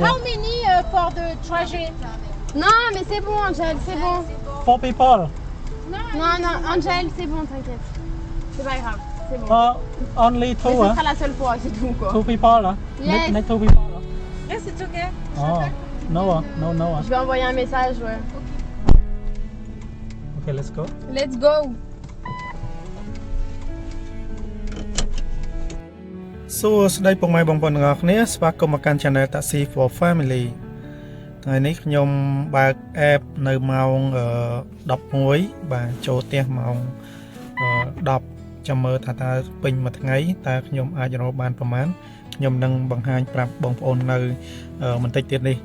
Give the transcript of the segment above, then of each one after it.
How many for the trajet? Non, mais c'est bon, Angèle, c'est bon. Four people. Non, non, Angèle, c'est bon, t'inquiète. C'est pas grave, c'est bon. Only Mais two ce ហ៎ sera la seule fois, c'est tout quoi. Two people ហ៎? Yes. Next two people ហ៎? Yes, it's okay. Oh, no ហ៎? No, no ហ៎? Je vais envoyer un message, ouais. Okay, let's go. Let's go. សួស្តីពុកម៉ែបងប្អូនទាំងអស់គ្នាស្វាគមន៍មកកាន់ Channel Taxi for Family ថ្ងៃនេះខ្ញុំបើក app នៅម៉ោង11បាទចូលផ្ទះម៉ោង10ចាំមើលថាតើពេញមួយថ្ងៃតើខ្ញុំអាចរកបានប្រមាណខ្ញុំនឹងបង្ហាញប្រាប់បងប្អូននៅបន្តិចទៀតនេះ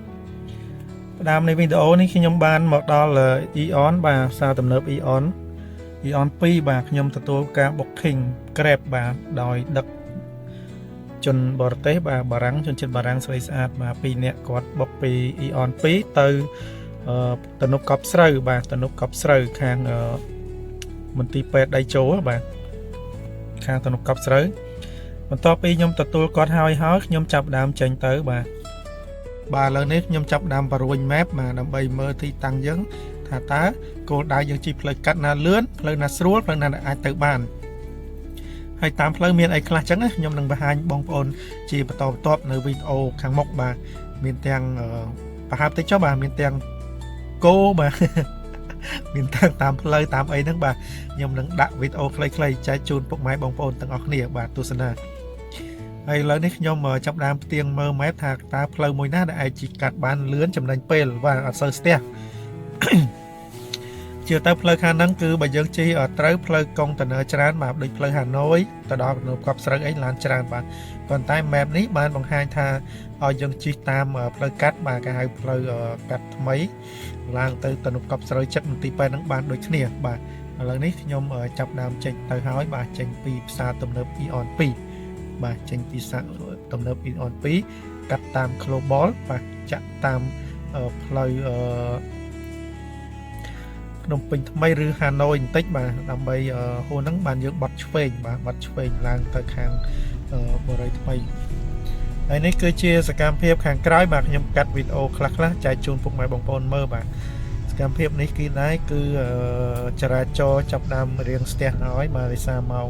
ផ្ដើមនៃវីដេអូនេះខ្ញុំបានមកដល់ Aeon បាទផ្សារទំនើប Aeon Aeon 2បាទខ្ញុំទទួលការ booking Grab បាទដោយដឹក ជនបរទេសបាទបារាំងជនជាតិបារាំងស្រីស្អាតបាទពីរនាក់គាត់បុកពី Aeon 2ទៅអឺទំនប់កប់ស្រូវបាទទំនប់កប់ស្រូវខាងអឺមន្ទីរពេទ្យដៃជោបាទខាងទំនប់កប់ស្រូវបន្ទាប់ពីខ្ញុំទទួលគាត់ហើយហើយខ្ញុំចាប់ដើមចេញទៅបាទបាទឥឡូវនេះខ្ញុំចាប់ដើមបរួញ map បាទដើម្បីមើលទីតាំងយើងថាតើគោលដៅយើងជិះផ្លូវកាត់ណាលឿនផ្លូវណាស្រួលផ្លូវណាអាចទៅបាន ហើយតាមផ្លូវមានអីខ្លះចឹងណាខ្ញុំនឹងបង្ហាញបងប្អូនជាបន្តបន្ទាប់នៅវីដេអូខាងមុខបាទមានទាំងប្រហើបតិចចុះបាទមានទាំងគោបាទ មានទាំងតាមផ្លូវតាមអីហ្នឹងបាទខ្ញុំនឹងដាក់វីដេអូខ្លីៗចែកជូនពុកម៉ែបងប្អូនទាំងអស់គ្នាបាទទស្សនាហើយឥឡូវនេះខ្ញុំចាប់ដើមផ្ទៀងមើល map ថាតើផ្លូវមួយណាដែលអាចជិះកាត់បានលឿនចំណេញពេលបាទអត់សូវស្ទះ ជាទៅផ្លូវខាងហ្នឹងគឺបើយើងជិះត្រូវផ្លូវកុងតឺន័រច្រើនបាទដូចផ្លូវហាណូយទៅដល់នៅកប់ស្រូវអីឡានច្រើនបាទប៉ុន្តែ map នេះបានបង្ហាញថាឲ្យយើងជិះតាមផ្លូវកាត់បាទគេហៅផ្លូវកាត់ថ្មីឡើងទៅទំនប់កប់ស្រូវចិត្តមន្ទីរពេទ្យហ្នឹងបានដូចគ្នាបាទឥឡូវនេះខ្ញុំចាប់ដើមចេញទៅហើយបាទចេញពីផ្សារទំនើប Aeon 2បាទចេញពីផ្សារទំនើប Aeon 2កាត់តាម Global បាទចាក់តាមផ្លូវអឺ ភ្នំពេញថ្មីឬហាណូយបន្តិចបាទដើម្បីហួរហ្នឹងបានយើងបត់ឆ្វេងបាទបត់ឆ្វេងឡើងទៅខាងបរិយថ្មីហើយនេះគឺជាសកម្មភាពខាងក្រោយបាទខ្ញុំកាត់វីដេអូខ្លះៗចែកជូនពុកម៉ែបងប្អូនមើលបាទសកម្មភាពនេះគឺដែរគឺចរាចរណ៍ចាប់ដើមរៀងស្ទះហើយបាទដោយសារម៉ោង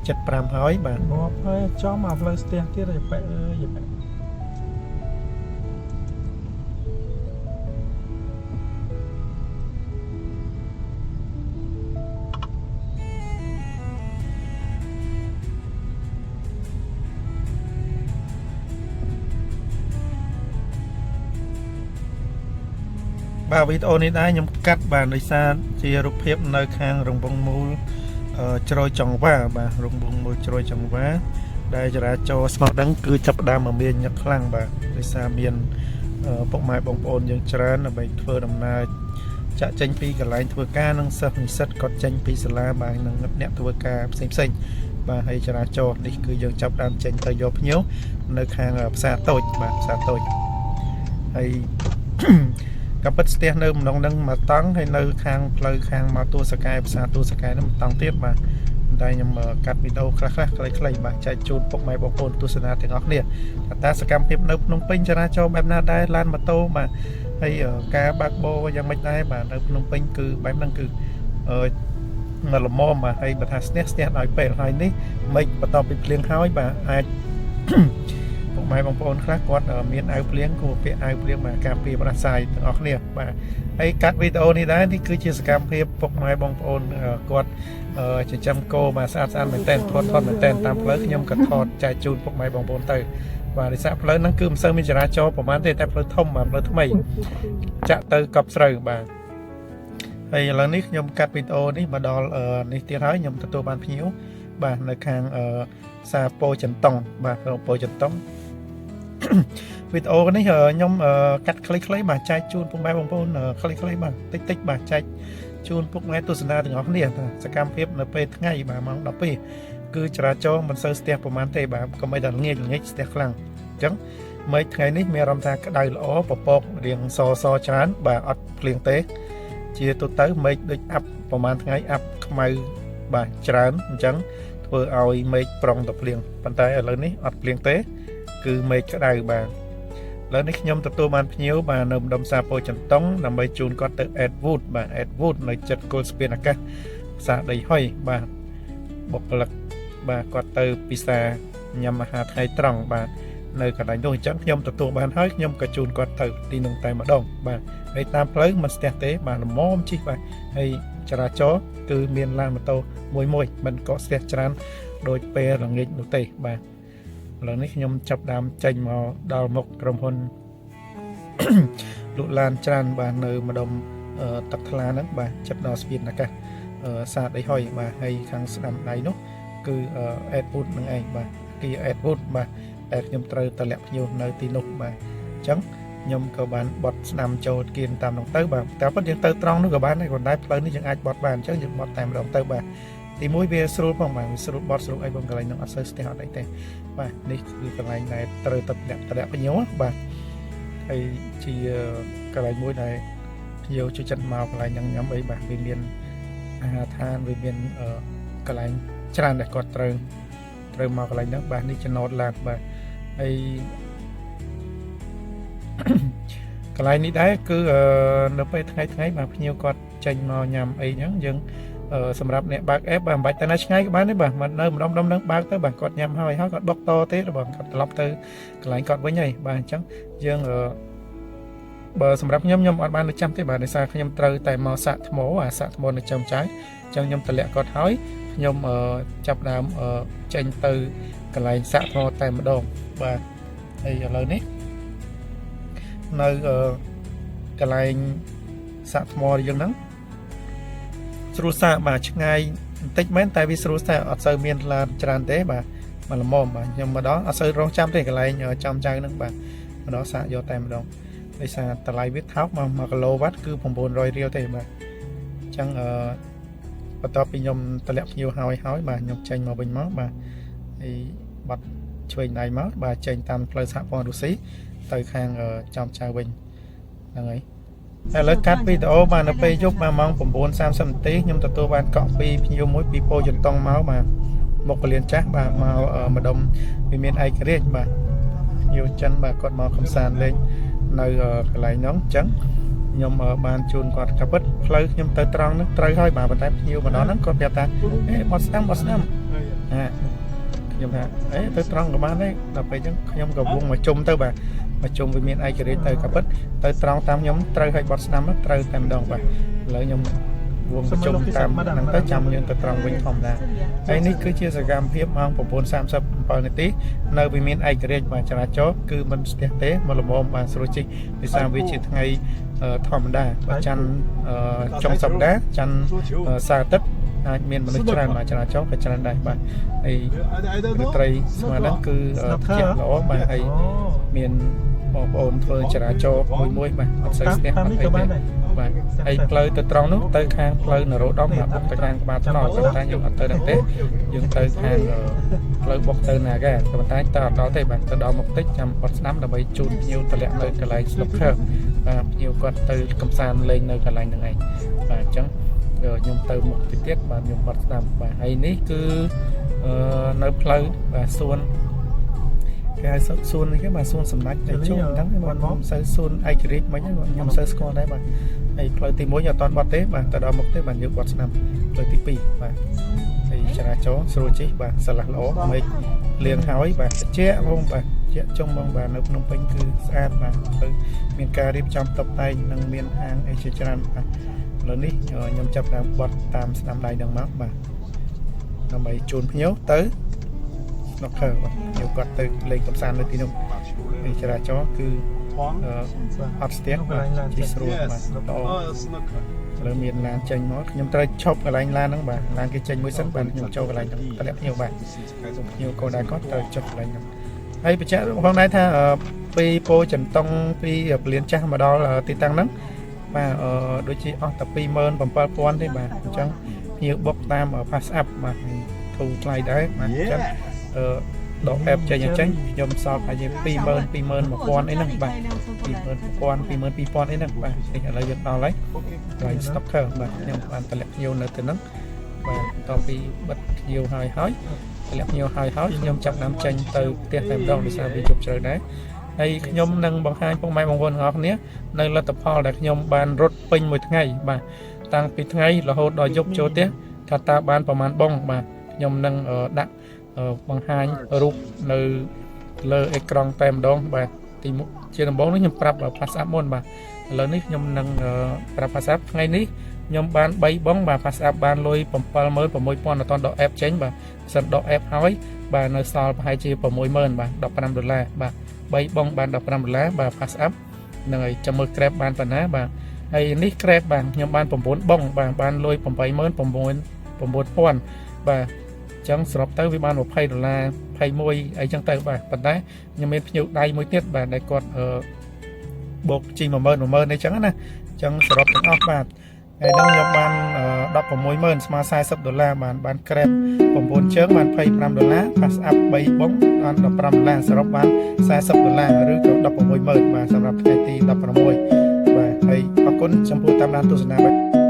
7:05ហើយបាទងាប់ហើយចំអាផ្លូវស្ទះទៀតឲ្យប៉ែអើយប៉ែ បាទវីដេអូនេះដែរខ្ញុំកាត់បាទដោយសារជារូបភាពនៅខាងរង្វង់មូលជ្រោយចង្វាបាទរង្វង់មូលជ្រោយចង្វាដែលចរាចរណ៍ស្មោះដឹងគឺចាប់ផ្ដើមមកមានញឹកខ្លាំងបាទដោយសារមានពុកម៉ែបងប្អូនយើងច្រើនដើម្បីធ្វើដំណើរចាក់ចេញពីកន្លែងធ្វើការនិងសិស្សនិស្សិតគាត់ចេញពីសាលាបាទនិងអ្នកធ្វើការផ្សេងផ្សេងៗបាទហើយចរាចរណ៍នេះគឺយើងចាប់ផ្ដើមចេញទៅយកភ្ញៀវនៅខាងផ្សារតូចបាទផ្សារតូចហើយ ក៏ពិតស្ទះនៅម្ដងហ្នឹងមកតង់ហើយនៅខាងផ្លូវខាងមកទួលសកែផ្សារទួលសកែហ្នឹងមកតង់ទៀតបាទប៉ុន្តែខ្ញុំកាត់វីដេអូខ្លះខ្លះខ្លីៗបាទចែកជូនពុកម៉ែបងប្អូនទស្សនាទាំងអស់គ្នាថាតើសកម្មភាពនៅភ្នំពេញចរាចរណ៍បែបណាដែរឡានម៉ូតូបាទហើយការបើកបរយ៉ាងម៉េចដែរបាទនៅភ្នំពេញគឺបែបហ្នឹងគឺអឺមកល្មមបាទហើយបើថាស្ទះស្ទះដោយពេលហើយនេះមិនបន្តពីភ្លៀងហើយបាទអាច ពុកម៉ែបងប្អូនខ្លះគាត់មានអាវភ្លៀងគួរពាក់អាវភ្លៀងបាទការពារផ្ដាសាយទាំងអស់គ្នាបាទហើយកាត់វីដេអូនេះដែរនេះគឺជាសកម្មភាពពុកម៉ែបងប្អូនគាត់ចិញ្ចឹមគោបាទស្អាតស្អាតមែនតើថតថតមែនតើតាមផ្លូវខ្ញុំក៏ថតចែកជូនពុកម៉ែបងប្អូនទៅបាទរិសាផ្លូវហ្នឹងគឺមិនសូវមានចរាចរណ៍ប្រហែលទេតែផ្លូវធំបាទផ្លូវថ្មីចាក់ទៅកប់ស្រូវបាទហើយឥឡូវនេះខ្ញុំកាត់វីដេអូនេះមកដល់នេះទៀតហើយខ្ញុំទទួលបានភ្ញៀវបាទនៅខាងផ្សារពោចិនតុងបាទពោចិនតុង វីដេអូនេះខ្ញុំកាត់ខ្លីៗបាទចែកជូនពុកម៉ែបងប្អូនខ្លីៗបាទតិចតិចបាទចែកជូនពុកម៉ែទស្សនាទាំងអស់គ្នាថាសកម្មភាពនៅពេលថ្ងៃបាទម៉ោង12គឺចរាចរណ៍មិនសូវស្ទះប្រហែលទេបាទកុំឲ្យតែល្ងាចល្ងាចស្ទះខ្លាំងអញ្ចឹងមេឃថ្ងៃនេះមានអារម្មណ៍ថាក្តៅល្អពពករៀងសសច្រើនបាទអត់ភ្លៀងទេ ជាទូទៅមេឃដូចអាប់ប្រហែលថ្ងៃអាប់ខ្មៅបាទច្រើនអញ្ចឹងធ្វើឲ្យមេឃប្រុងទៅភ្លៀងប៉ុន្តែឥឡូវនេះអត់ភ្លៀងទេ គឺមេឃក្តៅបាទ ឥឡូវនេះខ្ញុំទទួលបានភ្ញៀវបាទនៅម្ដុំផ្សារពោធិ៍ចិនតុងដើម្បីជូនគាត់ទៅ Edwood បាទ Edwood នៅចិត្តគល់ស្ពានអាកាសផ្សារដីហុយបាទបុគ្គលិកបាទគាត់ទៅពិសាញ៉ាំអាហារថ្ងៃត្រង់បាទនៅកន្លែងនោះអញ្ចឹងខ្ញុំទទួលបានហើយខ្ញុំក៏ជូនគាត់ទៅទីនោះតែម្ដងបាទហើយតាមផ្លូវមិនស្ទះទេបាទល្មមជិះបាទហើយចរាចរណ៍គឺមានឡានម៉ូតូមួយមួយមិនកកស្ទះច្រើនដោយពេលល្ងាចនោះទេបាទឥឡូវនេះខ្ញុំចាប់ដើមចេញមកដល់មុខក្រុមហ៊ុន លក់ឡានច្រើនបាទនៅម្ដុំអឺទឹកថ្លាហ្នឹងបាទចិត្តដល់ស្ពានអាកាសអឺសាដីហុយបាទហើយខាងស្ដាំដៃនោះគឺអេតវូដនឹងឯងបាទគីអេតវូដបាទតែខ្ញុំត្រូវតម្លាក់ភ្ញៀវនៅទីនោះបាទអញ្ចឹងខ្ញុំក៏បានបត់ស្ដាំចូលគៀនតាមនោះទៅបាទតែប៉ុន្តែយើងទៅត្រង់នោះក៏បានដែរគ្រាន់តែផ្លូវនេះយើងអាចបត់បានអញ្ចឹងយើងបត់តែម្ដងទៅបាទទីមួយវាស្រួលផងបាទវាស្រួលបត់ស្រួលអីបងកន្លែងនោះអត់សូវស្ទះអត់អីទេបាទនេះគឺកន្លែងដែលត្រូវតែតម្លាក់ភ្ញៀវបាទហើយជាកន្លែងមួយដែលភ្ញៀវជួយចិត្តមកកន្លែងហ្នឹងញ៉ាំអីបាទវាមានអាហារដ្ឋានវាមានកន្លែងច្រើនដែលគាត់ត្រូវត្រូវមកកន្លែងហ្នឹងបាទនេះចំណតឡានបាទហើយកន្លែងនេះដែរគឺនៅពេលថ្ងៃថ្ងៃបាទភ្ញៀវគាត់ចេញមកញ៉ាំអីហ្នឹងយើងសម្រាប់អ្នកបើក app បាទមិនបាច់ទៅណាឆ្ងាយក៏បានដែរបាទមកនៅម្ដុំម្ដុំហ្នឹងបើកទៅបាទគាត់ញ៉ាំហើយហើយគាត់បុកតទេបាទគាត់ត្រឡប់ទៅកន្លែងគាត់វិញហើយបាទអញ្ចឹងយើងបើសម្រាប់ខ្ញុំខ្ញុំអត់បាននៅចាំទេបាទដោយសារខ្ញុំត្រូវតែមកសាក់ថ្មអាសាក់ថ្មនៅចាំចៅអញ្ចឹងខ្ញុំតម្លាក់គាត់ហើយខ្ញុំចាប់ដើមចេញទៅកន្លែងសាក់ថ្មតែម្ដងបាទហើយឥឡូវនេះនៅកន្លែងសាក់ថ្មយើងហ្នឹងស្រួលសាកបាទឆ្ងាយបន្តិចមែនតែវាស្រួលសាកអត់សូវមានឡានច្រើនទេបាទមកល្មមបាទខ្ញុំមកដល់អត់សូវរងចាំទេកន្លែងចាំចៅហ្នឹងបាទមកដល់សាកយកតែម្ដងដោយសារតម្លៃវាថោកមក1គីឡូវ៉ាត់គឺ900រៀលទេបាទអញ្ចឹងអឺបន្ទាប់ពីខ្ញុំតម្លាក់ភ្ញៀវហើយហើយបាទខ្ញុំចេញមកវិញមកបាទហើយបាត់ឆ្វេងដៃមកបាទចេញតាមផ្លូវសហព័ន្ធរុស្ស៊ីទៅខាងចំចៅវិញហ្នឹងហើយឥឡូវកាត់វីដេអូបាទនៅពេលយប់បាទម៉ោង9:30នាទីខ្ញុំទទួលបានកក់ពីភ្ញៀវមួយពីពោធិ៍ចិនតុងមកបាទមកពលានចាស់បាទមកម្ដុំវាមានឯករាជ្យបាទភ្ញៀវចិនបាទគាត់មកកំសាន្តលេងនៅកន្លែងហ្នឹងអញ្ចឹងខ្ញុំបានជូនគាត់កាពិតផ្លូវខ្ញុំទៅត្រង់ហ្នឹងត្រូវហើយបាទប៉ុន្តែភ្ញៀវម្ដងហ្នឹងគាត់ប្រាប់ថាអេបត់ស្ដាំបត់ស្ដាំអាខ្ញុំថាអេទៅត្រង់ក៏បានដែរដល់ពេលអញ្ចឹងខ្ញុំក៏វងមកជុំទៅបាទមកជុំវាមានឯករាជ្យទៅកាពិតទៅត្រង់តាមខ្ញុំត្រូវឲ្យបត់ស្ដាំត្រូវតែម្ដងបាទឥឡូវខ្ញុំវងប្រជុំតាមហ្នឹងទៅចាំយើងទៅត្រង់វិញធម្មតាហើយនេះគឺជាសកម្មភាពម៉ោង9:37នាទីនៅវិមានឯករាជ្យបាទចរាចរណ៍គឺមិនស្ទះទេមកល្មមបាទស្រួលជិះដោយសារវាជាថ្ងៃធម្មតាបើច័ន្ទចុងសប្តាហ៍ច័ន្ទសៅរ៍អាទិត្យអាចមានមនុស្សច្រើនបាទចរាចរណ៍ក៏ច្រើនដែរបាទហើយរាត្រីស្មើហ្នឹងគឺត្រជាក់ល្អបាទហើយមានបងប្អូនធ្វើចរាចរណ៍មួយមួយបាទអត់សូវស្ទះអត់អីទេបាទហើយផ្លូវទៅត្រង់នោះទៅខាងផ្លូវនរោត្តមបាទបុកទៅខាងក្បាលថ្នល់ប៉ុន្តែយើងអត់ទៅដល់ទេយើងទៅខាងផ្លូវបុកទៅណាកាប៉ុន្តែទៅអត់ដល់ទេបាទទៅដល់មុខតិចចាំបត់ស្ដាំដើម្បីជូនភ្ញៀវតម្លាក់នៅកន្លែង snooker បាទភ្ញៀវគាត់ទៅកំសាន្តលេងនៅកន្លែងហ្នឹងឯងបាទអញ្ចឹងខ្ញុំទៅមុខតិចទៀតបាទខ្ញុំបត់ស្ដាំបាទហើយនេះគឺនៅផ្លូវបាទសួនគេហៅសួននេះគេបាទសួនសម្ដេចតេជោហ្នឹងបាទខ្ញុំមិនសូវសួនឯករាជ្យមិញខ្ញុំមិនសូវស្គាល់ដែរបាទហើយផ្លូវទី1អត់តាន់បត់ទេបាទទៅដល់មុខទេបាទយើងបត់ស្ដាំផ្លូវទី2បាទហើយចរាចរណ៍ស្រួលជិះបាទស្រឡះល្អមេឃលៀងហើយបាទត្រជាក់ហ្មងបាទជាក់ចុងហ្មងបាទនៅភ្នំពេញគឺស្អាតបាទទៅមានការរៀបចំតុបតែងនិងមានហាងអីជាច្រើនបាទឥឡូវនេះខ្ញុំចាប់តាមបត់តាមស្ដាំដៃហ្នឹងមកបាទដើម្បីជូនភ្ញៀវទៅ snooker បាទភ្ញៀវគាត់ទៅលេងកម្សាន្តនៅទីនោះនេះចរាចរណ៍គឺអត់ស្ទះបាទជិះស្រួលបាទល្អឥឡូវមានឡានចេញមកខ្ញុំត្រូវឈប់កន្លែងឡានហ្នឹងបាទឡានគេចេញមួយសិនបាទខ្ញុំចូលកន្លែងហ្នឹងតម្លាក់ភ្ញៀវបាទភ្ញៀវកូនដែរគាត់ត្រូវចុះកន្លែងហ្នឹងហើយបញ្ជាក់ផងដែរថាពីពោចិនតុងពីពលានចាស់មកដល់ទីតាំងហ្នឹងបាទដូចជាអស់តែ27000ទេបាទអញ្ចឹងភ្ញៀវបុកតាម Pass App បាទធូរថ្លៃដែរបាទអញ្ចឹងអឺដក app ចេញចេញខ្ញុំសល់ប្រហែលជា20000 21000អីហ្នឹងបាទ21000 22000អីហ្នឹងបាទនេះឥឡូវយើងដល់ហើយកន្លែង snooker បាទខ្ញុំបានតម្លាក់ភ្ញៀវនៅទៅហ្នឹងបាទបន្ទាប់ពីបិទភ្ញៀវហើយហើយតម្លាក់ភ្ញៀវហើយហើយខ្ញុំចាប់ដើមចេញទៅផ្ទះតែម្ដងដោយសារវាជប់ជ្រៅដែរហើយ ហើយខ្ញុំនឹងបង្ហាញពុកម៉ែបងប្អូនទាំងអស់គ្នានៅលទ្ធផលដែលខ្ញុំបានរត់ពេញមួយថ្ងៃបាទតាំងពីថ្ងៃរហូតដល់យប់ចូលផ្ទះថាតើបានប្រមាណបងបាទខ្ញុំនឹងអឺដាក់អឺបង្ហាញរូបនៅលើអេក្រង់តែម្ដងបាទទីមួយជាដំបូងនេះខ្ញុំប្រាប់ pass up មុនបាទឥឡូវនេះខ្ញុំនឹងអឺប្រាប់ pass up ថ្ងៃនេះខ្ញុំបាន3បងបាទ pass up បានលុយ76000អត់តដក app ចេញបាទសិនដក app ហើយបាទនៅសល់ប្រហែលជា60000បាទ15ដុល្លារបាទ3បងបាន15ដុល្លារបាទ pass up ហ្នឹងហើយចាំមើល Grab បានប៉ុណ្ណាបាទហើយនេះ Grab បាទខ្ញុំបាន9បងបាទបានលុយ89000បាទអញ្ចឹងសរុបទៅវាបាន20ដុល្លារ21អីចឹងទៅបាទប៉ុន្តែខ្ញុំមានភ្ញៀវដៃមួយទៀតបាទដែលគាត់អឺបូកជី10000 10000អីចឹងណាអញ្ចឹងសរុបទាំងអស់បាទហើយនឹងខ្ញុំបាន160,000ស្មើ40ដុល្លារបានបាន Grab 9ជើងបាន25ដុល្លារ pass up 3បងបាន15ដុល្លារសរុបបាន40ដុល្លារឬក៏160,000បាទសម្រាប់ថ្ងៃទី16បាទហើយអរគុណចំពោះតាមដានទស្សនាបាទ។